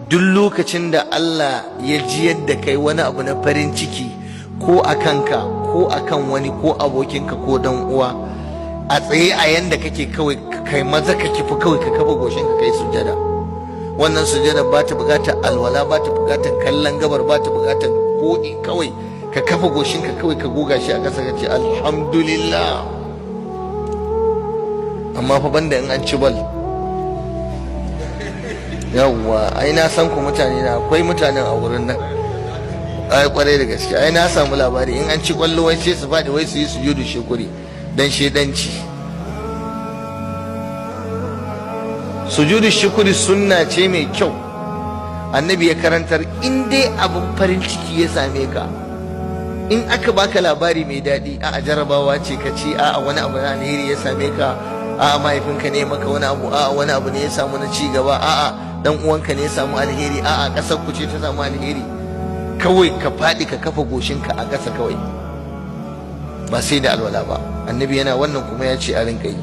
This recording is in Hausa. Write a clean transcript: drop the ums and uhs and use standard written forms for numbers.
Duk lokacin da Allah ya ji yadda kai wani abu na farin ciki, ko a kanka ko a kan wani ko abokinka ko dan uwa, a tsaye a yanda kake, kawai kai maza ka kifi, kawai ka kafa goshin ka kai sujada. Wannan sujada ba ta bukatar alwala, ba ta bukatar kallon gabar, ba ta bukatar ko. Kawai ka kafa goshin ka, kawai ka goga shi a ƙasa, ka ce alhamdulillah. Amma fa banda in an ci bal. Yawwa, ai na san ku mutane na, akwai mutanen a wurin nan ai, kwarai da gaske. Ai na samu labari in an ci kwallo wai sai su faɗi, wai su yi sujudu shukuri dan shedanci. Sujudu shukuri sunna ce mai kyau, Annabi ya karantar. In dai abin farin ciki ya same ka, in aka baka labari mai daɗi, a jarabawa ce ka ci, a wani abu na alheri ya same ka, a mahaifinka ne maka wani abu, a wani abu ne ya samu na ci gaba, a dan uwanka ne ya samu alheri, a ƙasar ku ce ta samu alheri, kawai ka faɗi ka kafa goshinka a ƙasa kawai, ba sai da alwala ba. Annabi yana wannan kuma ya ce a rinka yi.